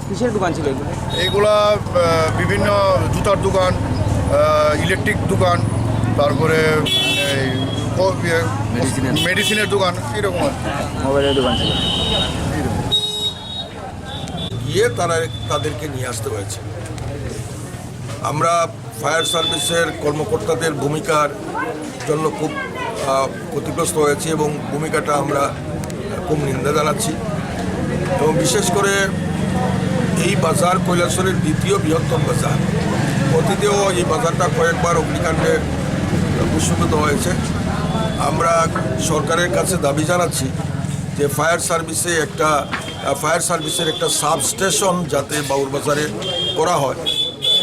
কিসের দোকান ছিল এগুলো? এইগুলা, আহ, বিভিন্ন জুতার দোকান, আহ, ইলেকট্রিক দোকান, তারপরে এই ক-, ইয়ে, মেডিসিনের। মেডিসিনের দোকান, এরকম আর কি। মোবাইলের দোকান ছিল। গিয়ে তারা তাদেরকে নিয়ে আসতে হয়েছে। আমরা ফায়ার সার্ভিসের কর্মকর্তাদের ভূমিকার জন্য খুব, আহ, ক্ষতিগ্রস্ত হয়েছি এবং ভূমিকাটা আমরা খুব নিন্দা জানাচ্ছি। এবং বিশেষ করে এই বাজার কৈলাসহরের দ্বিতীয় বৃহত্তম বাজার, অতীতেও এই বাজারটা কয়েকবার অগ্নিকাণ্ডে ভূমিষ্ঠ হয়েছে। আমরা সরকারের কাছে দাবি জানাচ্ছি যে ফায়ার সার্ভিসে একটা, আহ, ফায়ার সার্ভিসের একটা সাবস্টেশন যাতে বাবুর বাজারে করা হয়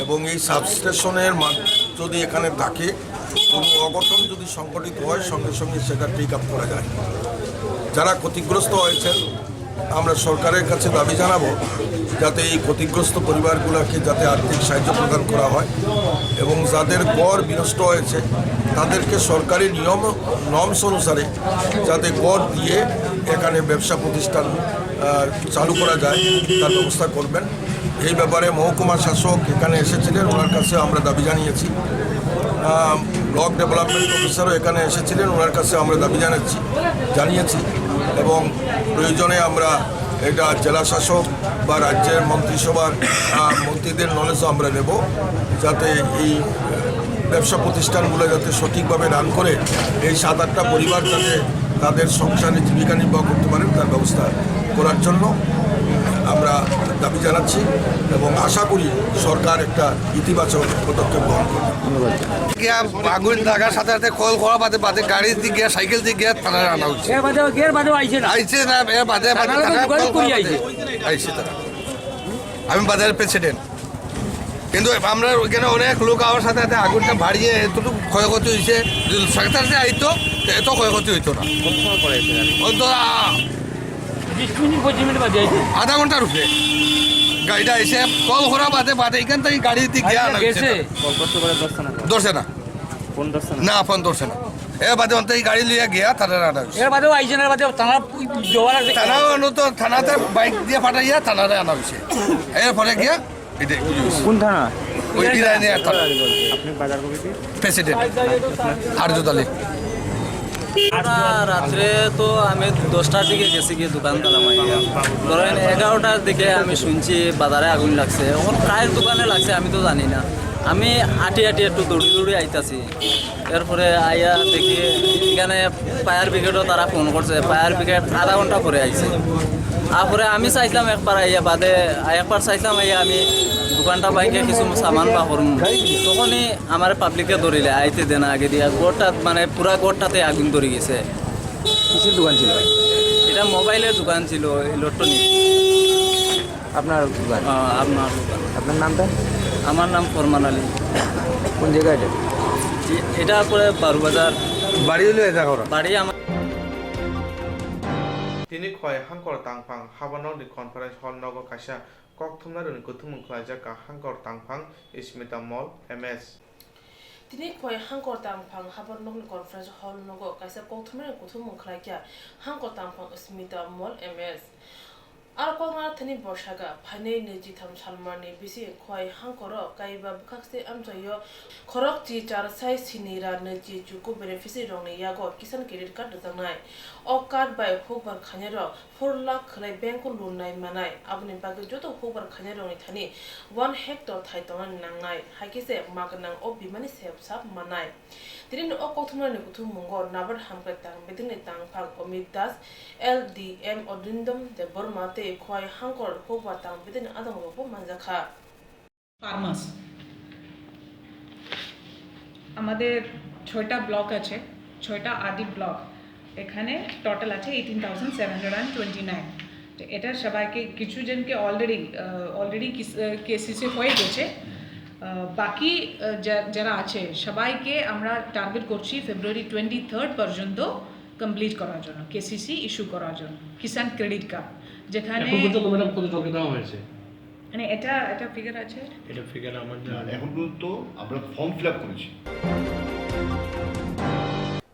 এবং এই সাবস্টেশনের মাধ-, যদি এখানে থাকে, কোনো অঘটন যদি সংঘটিত হয়, সঙ্গে সঙ্গে সেটা টেক আপ করা যায়। যারা ক্ষতিগ্রস্ত হয়েছেন, আমরা সরকারের কাছে দাবি জানাবো যাতে এই ক্ষতিগ্রস্ত পরিবারগুলোকে যাতে আর্থিক সাহায্য প্রদান করা হয় এবং যাদের ঘর বিনষ্ট হয়েছে, তাদেরকে সরকারি নিয়ম, নর্মস অনুসারে যাতে ঘর দিয়ে এখানে ব্যবসা প্রতিষ্ঠান, আহ, চালু করা যায়, তার ব্যবস্থা করবেন। এই ব্যাপারে মহকুমা শাসক এখানে এসেছিলেন, ওনার কাছে আমরা দাবি জানিয়েছি। আহ, ব্লক ডেভেলপমেন্ট অফিসারও এখানে এসেছিলেন, ওনার কাছে আমরা দাবি জানাচ্ছি, জানিয়েছি। এবং প্রয়োজনে আমরা এটা জেলা শাসক বা রাজ্যের মন্ত্রিসভার, আহ, মন্ত্রীদের নলেজও আমরা নেব, যাতে এই ব্যবসা প্রতিষ্ঠানগুলো যাতে সঠিকভাবে রান করে এই সাত আটটা পরিবার যাতে তাদের সংসারে জীবিকা নির্বাহ করতে পারেন, তার ব্যবস্থা করার জন্য আমরা দাবি জানাচ্ছি এবং আশা করি সরকার একটা ইতিবাচক পদক্ষেপ গ্রহণ করবে। গিয়া আগুন লাগার সাথে সাথে কল করা বাদে বাদে গাড়ি দিয়ে গিয়া, সাইকেল দিয়ে গিয়া থানায় আনা হয়েছে। এর বাদে, এর বাদেও আইছে না? আইছে না, এর বাদে বাদে থানায় তো থানায় যোগাযোগ কল করি করা আইছে। বাদে আইছে তারা। আমি বাজারের প্রেসিডেন্ট। কিন্তু আমরা ওইখানে অনেক লোক আওয়ার সাথে সাথে আগুনটা বাড়িয়ে এতটুকু ক্ষয়ক্ষতি হয়েছে, যদি সাথে সাথে আইতো, তো এত ক্ষয়ক্ষতি হইতো না। কত সময় পরে এসে গাড়ি? অন্তত, আ, বিশ মিনিট, পঁচিশ মিনিট বাদে আইছে। আধা ঘন্টার উপরে গাড়িটা এসে কল করা বাদে, বাদে এখান থেকে গাড়ি দিয়ে গিয়া আচ্ছা, আনা হয়েছে। গেছে। কল করতে পারে দশ থানা। দশ থানা। ফোন ধরছে না? না, ফোন ধরছে না। এর বাদে অন্তে এই গাড়ি লইয়া গিয়া তারা আনা হয়েছে। এর বাদেও আইছে না, এর বাদে থানা জোয়ার আছে। থানা অন্য তো থানাতে বাইক দিয়ে পাঠাইয়া থানাতে আনা হয়েছে। এরপরে গিয়া এটা ইয়ে হয়েছে। কোন থানা? ওই ইরানি এখন। আপনি বাজার কমিটি? প্রেসিডেন্ট আরজুদ আলী। আমরা রাত্রে তো আমি দশটার দিকে গেছি গিয়ে দোকান তালা মারিয়া। ধরেন এগারোটার দিকে আমি শুনছি বাজারে আগুন লাগছে। এখন কার দোকানে লাগছে আমি তো জানি না। আমি আটি আটি একটু দৌড়ি দৌড়ি আইতাছি। এরপরে আইয়া দেখি এখানে ফায়ার ব্রিগেডও তারা ফোন করছে। ফায়ার ব্রিগেড আধা ঘন্টা পরে আইছে। তারপরে আমি চাইছিলাম একবার আইয়া বাদে, একবার চাইছিলাম আইয়া আমি দোকানটা ভাঙিয়া কিছু সামান বার করুম। তখনই আমার পাবলিকে ধরিলে আইতে দেনা আগে দিয়া গোটা মানে পুরা গোটাতে আগুন ধরে গেছে। কিসের দোকান ছিল? এটা মোবাইলের দোকান ছিল, ইলেকট্রনিক। আপনার দোকান? আহ, আপনার দোকান। আপনার নামটা? আমার নাম ফরমান আলী। কোন জায়গা এটা? এ-, এটা পরে বারো বাজার। বাড়ি হলো এটা করা? বাড়ি আমার। Tini khwlai Hangkor Tangphang habanokni conference hall nogo kaisa kokthumnairokni kuthumung khlaijak kha Hangkor Tangphang Smita Mall, M S. Tini khwlai Hangkor Tangphang habanokni conference hall nogo kaisa kokthumnairokni kuthumung khlaikha Hangkor Tangphang Smita Mall, M S. Aro koknang thani bwsaka phainai nwichitham salmarni bisi khwlai Hangkoro kaiba bwkhakse amchaio khorokchi charsai sini ra nwichi chuku beneficiary rokni yago Kisan Credit Card rwjaknai. O card bai hukbar khainairok four lakh khwlai bank o loan nai manai. Aboni bagwi joto hukbar khainairokni thani one hectare thai tongnani nangnai. Hai khe se ma gwnang o bimani sep sap manai. Tini o kokthumnairokni kuthummungo Nabar Hamkrai Tang Bedengni Tangphang Omit Das, L D M Odindom Debbarma tei Khowai Hangkor hukbar Tang Bedengni adongrokbo manjakha. Farmers. আমাদের ছয়টা ব্লক আছে, ছয়টা আদি ব্লক, এখানে টোটাল আছে eighteen thousand seven hundred and twenty nine. তো এটা সবাইকে, কিছু জনকে অলরেডি, অলরেডি কেসিসি হয়ে গেছে। আহ, বাকি, আহ, যা-, যারা আছে সবাইকে আমরা টার্গেট করছি ফেব্রুয়ারি টোয়েন্টি থার্ড পর্যন্ত কমপ্লিট করার জন্য, কেসিসি ইস্যু করার জন্য, কিষাণ ক্রেডিট কার্ড, যেখানে এখন পর্যন্ত, ম্যাডাম, কত জনকে দেওয়া হয়েছে? মানে এটা, এটা ফিগার আছে? এটা ফিগার আমার না, জানা নেই। এখন পর্যন্ত আমরা ফর্ম ফিল আপ করেছি।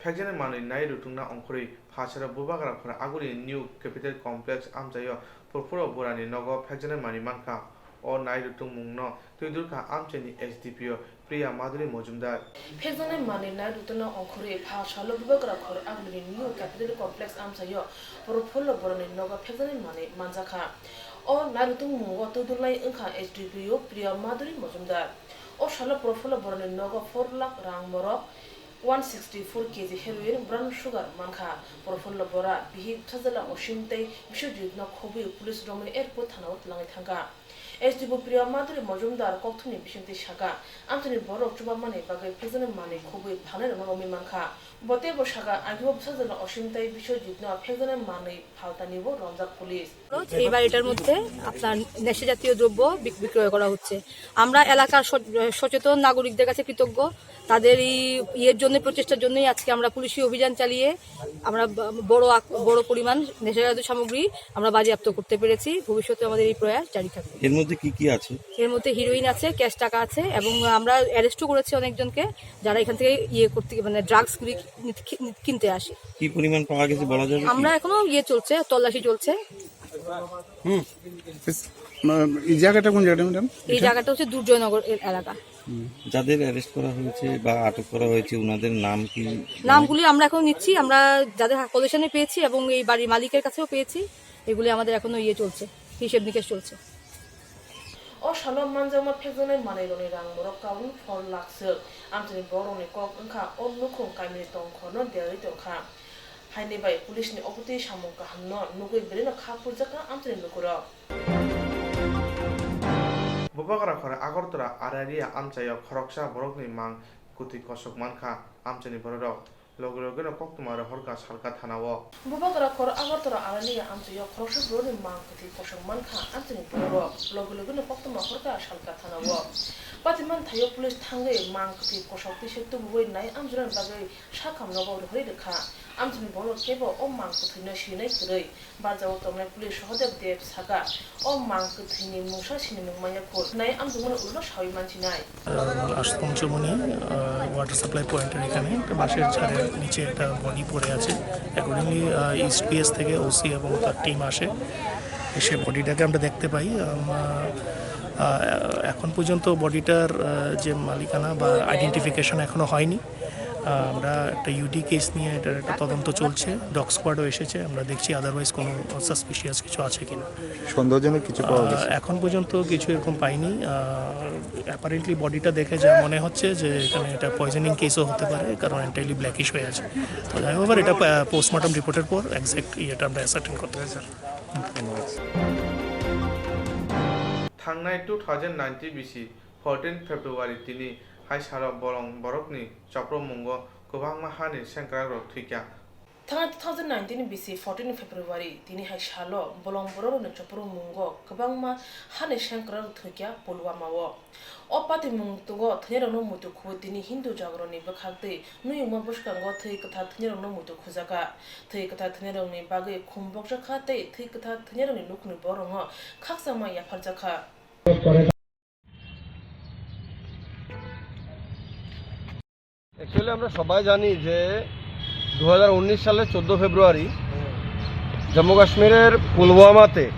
Phekjaknai manwi nai rwtwngna ongkhorwi Phalsaro Bubagra Khor Aguli New Capital Complex amchaio Purphuro Borani nogo phekjaknai manwi mankha. O nai rwtwngmungno twidulkha amchaini S D P O Priya Madhuri Mojumdar. Phekjaknai manwi nai rwtwngna ongkhorwi Phalsalo Bubagra Khor Agulini New Capital Complex amchaio Purphuro Borani nogo phekjaknai manwi manjakha. O nai rwtwngmungo twidulnai wngkha S D P O Priya Madhuri Mojumdar. O salo Purphuro Borani nogo four lakh rang morok, one sixty four K G heroin, brown sugar mankha. Purphuro Bora bihik bwsajwla Osim tei Biswajitno khobwi police romwi airport thanao twlangwi thangkha. S D P O Priya Madhuri Mojumdar kokthumni bisingtwi sakha, amchaini borok chubamani bagwi phekjaknai manwi khobwi phalnairokno romwi mankha. Bo teibo sakha, agio bwsajwla Osim tei Biswajitno phekjaknai manwi phaltanibo romjak police. এই বাড়িটার মধ্যে আপনার নেশা জাতীয় দ্রব্য বিক-, বিক্রয় করা হচ্ছে। আমরা এলাকার স-, সচেতন নাগরিকদের কাছে কৃতজ্ঞ। তাদের এই ইয়ের জন্য, প্রচেষ্টার জন্যই আজকে আমরা পুলিশি অভিযান চালিয়ে আমরা ব-, বড় আক-, বড় পরিমাণ নেশাজাতীয় সামগ্রী আমরা বাজেয়াপ্ত করতে পেরেছি। ভবিষ্যতে আমাদের এই প্রয়াস জারি থাকবে। এর মধ্যে কি কি আছে? এর মধ্যে হিরোইন আছে, ক্যাশ টাকা আছে এবং আমরা অ্যারেস্টও করেছি অনেকজনকে, যারা এখান থেকে ইয়ে করতে, মানে ড্রাগস কিনতে আসে। কি পরিমাণ পাওয়া গেছে বলা যাবে কি? আমরা এখনো ইয়ে চলছে, তল্লাশি চলছে। হুম। ইস, মা-, এই জায়গাটা কোন জায়গাটা, ম্যাডাম? এই এটা? জায়গাটা হচ্ছে দুর্জয়নগর এ-, এলাকা। হুম। যাদের অ্যারেস্ট করা হয়েছে বা আটক করা হয়েছে, ওনাদের নাম কি? নামগুলি আমরা এখন নিচ্ছি, আমরা যাদের পজিশনে পেয়েছি এবং এই বাড়ির মালিকের কাছেও পেয়েছি, এগুলি আমাদের এখনো ইয়ে চলছে, হিসেব নিকেশ চলছে। O salo manjakma phekjaknai manwirokni rang morok karon four lakh swk. Amchaini borokni kok wngkha o nukhung kamini tongkhorno derwi tongkha. Haini bai police ni obotwi samung kahamno nugwi belai no kha phurjakha amchaini lukurok. Bubagra Khor Agartala Araria amchaio khoroksa borokni mang kwtwi kosok mankha amchaini bororok. Loge loge no koktwma rohorkha Salka thana o. Bubagra Khor Agartala Araria amchaio khoroksa borokni mang kwtwi kosok mankha amchaini bororok. Loge loge no koktwma rohorkha Salka thana o. Patiman thaio police thangwi mang kwtwi kosok twi se tubuwi nai amchaini bagwi sakhamrogo rohorwi rwkha. Amchaini borok kebo o mang kwthwino sinai kwrwi. Barjao tongnai police Sahadev Dev sakha, o mang kwthwini mungsa sinimung manya kho, nai amjokmani ulo sawi mansinai. আহ, আজ পঞ্চমণি, আহ, water supply পয়েন্টের এখানে একটা বাঁশের ঝাড়ের নিচে একটা বডি পড়ে আছে। অ্যাকর্ডিংলি, আহ, ইস্ট পিএস থেকে ওসি এবং তার টিম আসে, এসে বডিটাকে আমরা দেখতে পাই। আম, আহ, আহ, এখন পর্যন্ত বডিটার, আহ, যে মালিকানা বা আইডেন্টিফিকেশন এখনো হয়নি। আহ, আমরা একটা ইউডি কেস নিয়ে এটার একটা তদন্ত চলছে, ডগ স্কোয়াডও এসেছে, আমরা দেখছি আদারওয়াইজ কোনো সাসপিশিয়াস কিছু আছে কিনা। সন্দেহজনক কিছু পাওয়া গেছে? আহ, এখন পর্যন্ত কিছু এরকম পাইনি। অ্যাপারেন্টলি বডিটা দেখে যা মনে হচ্ছে যে এখানে এটা পয়জনিং কেসও হতে পারে, কারণ এন্টায়ারলি ব্ল্যাকিশ হয়ে আছে। তো যাই হোক, এবার এটা পোস্টমর্টম রিপোর্টের পর এক্স্যাক্ট ইয়েটা আমরা অ্যাসার্টেন করতে পারি। Thangnai two thousand nineteen bisi fourteen February tini hai salo bolong borokni chopro mungo kwbangma hani sengkrakrok thwikha. Thangnai two thousand nineteen bisi fourteen February tini hai salo bolong borokni chopro mungo kwbangma hani sengkrakrok thwikha Pulwama-o. O patimung tugo thwinairokno muitu khubo tini Hindu Jagaroni bwkhak tei nuyungma bwskango thwi kwthar thwinairokno muitu khujakha. Thwi kwthar thwinairokni bagwi khum bokjakha tei thwi kwthar thwinairokni nukni borokno khakchangma yapharjakha. Actually আমরা সবাই জানি যে দু হাজার উনিশ সালের চোদ্দ ফেব্রুয়ারি জম্মু কাশ্মীরের পুলওয়ামাতে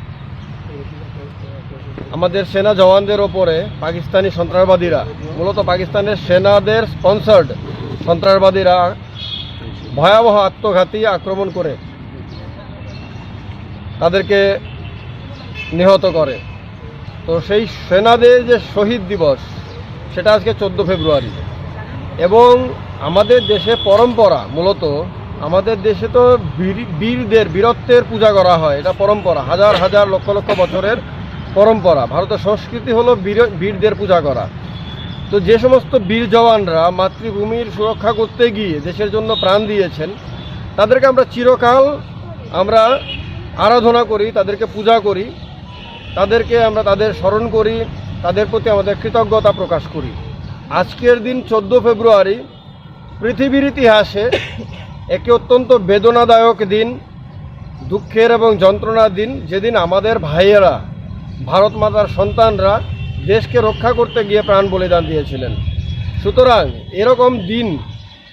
আমাদের সেনা জওয়ানদের ওপরে পাকিস্তানি সন্ত্রাসবাদীরা, মূলত পাকিস্তানের সেনাদের স্পন্সার্ড সন্ত্রাসবাদীরা ভয়াবহ আত্মঘাতী আক্রমণ করে তাদেরকে নিহত করে। তো সেই সেনাদের যে শহীদ দিবস, সেটা আজকে চোদ্দ ফেব্রুয়ারি। এবং আমাদের দেশে পরম্পরা, মূলত আমাদের দেশে তো বীর- বীরদের, বীরত্বের পূজা করা হয়, এটা পরম্পরা, হাজার হাজার লক্ষ লক্ষ বছরের পরম্পরা। ভারতের সংস্কৃতি হলো বীর- বীরদের পূজা করা। তো যে সমস্ত বীর জওয়ানরা মাতৃভূমির সুরক্ষা করতে গিয়ে দেশের জন্য প্রাণ দিয়েছেন, তাদেরকে আমরা চিরকাল আমরা আরাধনা করি, তাদেরকে পূজা করি, তাদেরকে আমরা তাদের স্মরণ করি, তাদের প্রতি আমাদের কৃতজ্ঞতা প্রকাশ করি। আজকের দিন চোদ্দ ফেব্রুয়ারি পৃথিবীর ইতিহাসে একটি অত্যন্ত বেদনাদায়ক দিন, দুঃখের এবং যন্ত্রণার দিন, যেদিন আমাদের ভাইয়েরা, ভারত মাতার সন্তানরা দেশকে রক্ষা করতে গিয়ে প্রাণ বলিদান দিয়েছিলেন। সুতরাং এরকম দিন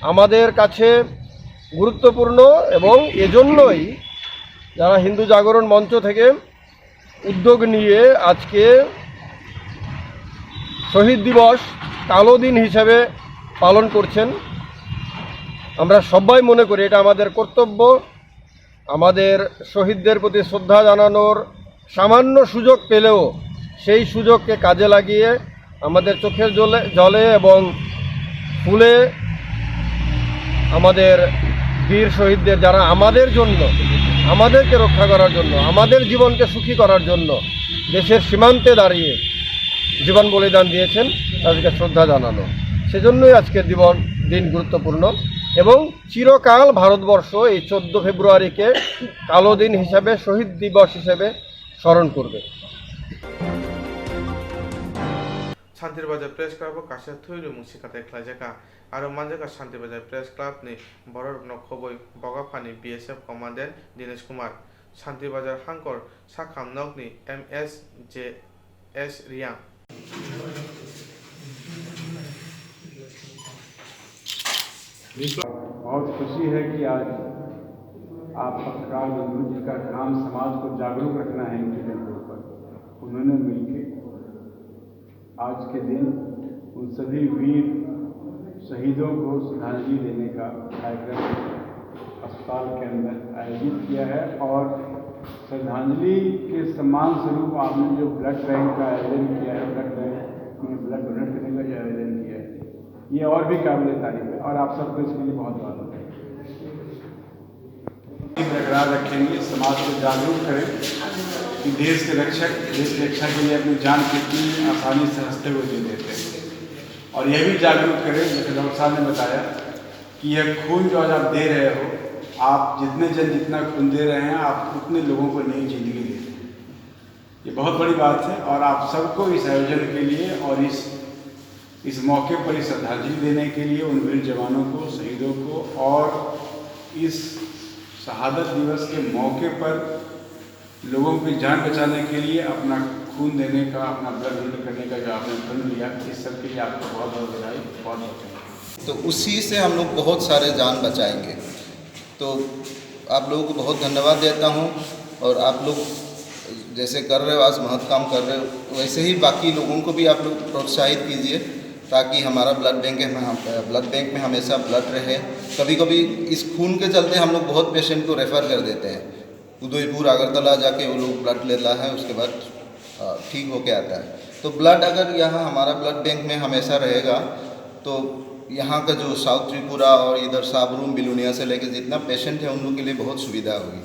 আমাদের কাছে গুরুত্বপূর্ণ এবং এজন্যই যারা হিন্দু জাগরণ মঞ্চ থেকে উদ্যোগ নিয়ে আজকে শহীদ দিবস কালো দিন হিসাবে পালন করছেন। আমরা সবাই মনে করি এটা আমাদের কর্তব্য, আমাদের শহীদদের প্রতি শ্রদ্ধা জানানোর সামান্য সুযোগ পেলেও সেই সুযোগকে কাজে লাগিয়ে আমাদের চোখের জলে জলে এবং ফুলে আমাদের বীর শহীদদের, যারা আমাদের জন্য, আমাদেরকে রক্ষা করার জন্য, আমাদের জীবনকে সুখী করার জন্য দেশের সীমান্তে দাঁড়িয়ে জীবন বলিদান দিয়েছেন, তাদেরকে শ্রদ্ধা জানানো। সেজন্যই আজকের দিবস দিন গুরুত্বপূর্ণ এবং চিরকাল ভারতবর্ষ এই চোদ্দ ফেব্রুয়ারিকে কালো দিন হিসাবে, শহীদ দিবস হিসেবে স্মরণ করবে। Santir Bazar Press Club o kaisa thwi rimung sikhatai khlaijak kha. Aro manjak kha Santir Bazar Press Club ni borok rokno khobwi Bogaphani B S F Commandant Dinesh Kumar, Santir Bazar Hangkor Sakham Nok ni M S J S Riang. बहुत खुशी है कि आज आप पत्रकार बंधु, जिनका काम समाज को जागरूक रखना है इनके नेतृत्व पर, उन्होंने मिलके आज के दिन उन सभी वीर शहीदों को श्रद्धांजलि देने का कार्यक्रम अस्पताल के अंदर आयोजित किया है और श्रद्धांजलि के सम्मान स्वरूप आपने जो ब्लड बैंक का आयोजन किया है, ब्लड बैंक में ब्लड डोनेट करने का जो आयोजन किया है, ये और भी काबिल तारीफ है और आप सबको इसके लिए बहुत बहुत बधाई। बरकरार रखेंगे, समाज को जागरूक करें कि देश के रक्षक देश की रक्षा के लिए अपनी जान कितनी आसानी से हंसते हुए दे देते हैं। और यह भी जागरूक करें, जैसे डॉक्टर साहब ने बताया कि यह खून जो आज आप दे रहे हो, आप जितने जन जितना खून दे रहे हैं, आप उतने लोगों को नई जिंदगी दे रहे हैं। ये बहुत बड़ी बात है और आप सबको इस आयोजन के लिए और इस इस मौके पर इस श्रद्धांजलि देने के लिए उन वीर जवानों को, शहीदों को और इस शहादत दिवस के मौके पर लोगों की जान बचाने के लिए अपना खून देने का, अपना ब्लड डोनेट करने का जो आपने प्रण लिया, इस सब के लिए आपको बहुत बहुत बधाई, बहुत बहुत धन्यवाद। तो उसी से हम लोग बहुत सारे जान बचाएंगे। तो आप लोगों को बहुत धन्यवाद देता हूँ और आप लोग जैसे कर रहे हो आज, महत काम कर रहे हो, वैसे ही बाकी लोगों को भी आप लोग प्रोत्साहित कीजिए, ताकि हमारा ब्लड बैंक में हम ब्लड बैंक में हमेशा ब्लड रहे। कभी कभी इस खून के चलते हम लोग बहुत पेशेंट को रेफर कर देते हैं, उदयपुर, अगरतला जाके वो लोग ब्लड लेता है, उसके बाद ठीक होके आता है। तो ब्लड अगर यहाँ हमारा ब्लड बैंक में हमेशा रहेगा, तो यहाँ का जो साउथ त्रिपुरा और इधर साबरूम बिलोनिया से लेके जितना पेशेंट है, उन लोग के लिए बहुत सुविधा होगी।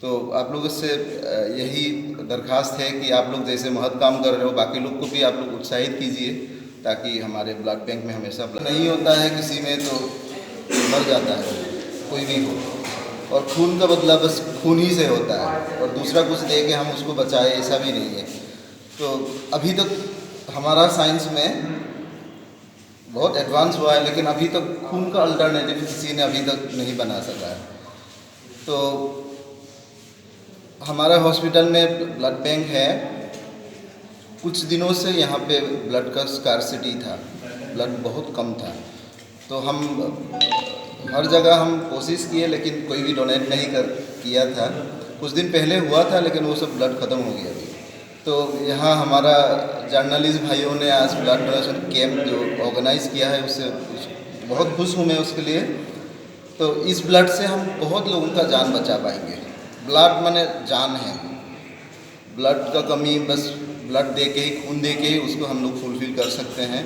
तो आप लोगों से यही दरखास्त है कि आप लोग जैसे महत काम कर रहे हो, बाकी लोग को भी आप लोग उत्साहित कीजिए, ताकि हमारे ब्लड बैंक में हमेशा ब्लड नहीं होता है किसी में तो मर जाता है, कोई भी हो। और खून का बदला बस खून ही से होता है, और दूसरा कुछ दे के हम उसको बचाए, ऐसा भी नहीं है। तो अभी तक हमारा साइंस में बहुत एडवांस हुआ है, लेकिन अभी तक खून का अल्टरनेटिव किसी ने अभी तक नहीं बना सका है। तो हमारा हॉस्पिटल में ब्लड बैंक है। कुछ दिनों से यहाँ पे ब्लड का स्कार्सिटी था, ब्लड बहुत कम था। तो हम हर जगह हम कोशिश किए, लेकिन कोई भी डोनेट नहीं कर किया था। कुछ दिन पहले हुआ था, लेकिन वो सब ब्लड ख़त्म हो गया। तो यहाँ हमारा जर्नलिस्ट भाइयों ने आज ब्लड डोनेशन कैंप जो ऑर्गेनाइज किया है, उससे उस, बहुत खुश हूँ मैं उसके लिए। तो इस ब्लड से हम बहुत लोगों का जान बचा पाएंगे। ब्लड माने जान है। ब्लड का कमी बस ब्लड दे के ही, खून दे के ही उसको हम लोग फुलफिल कर सकते हैं।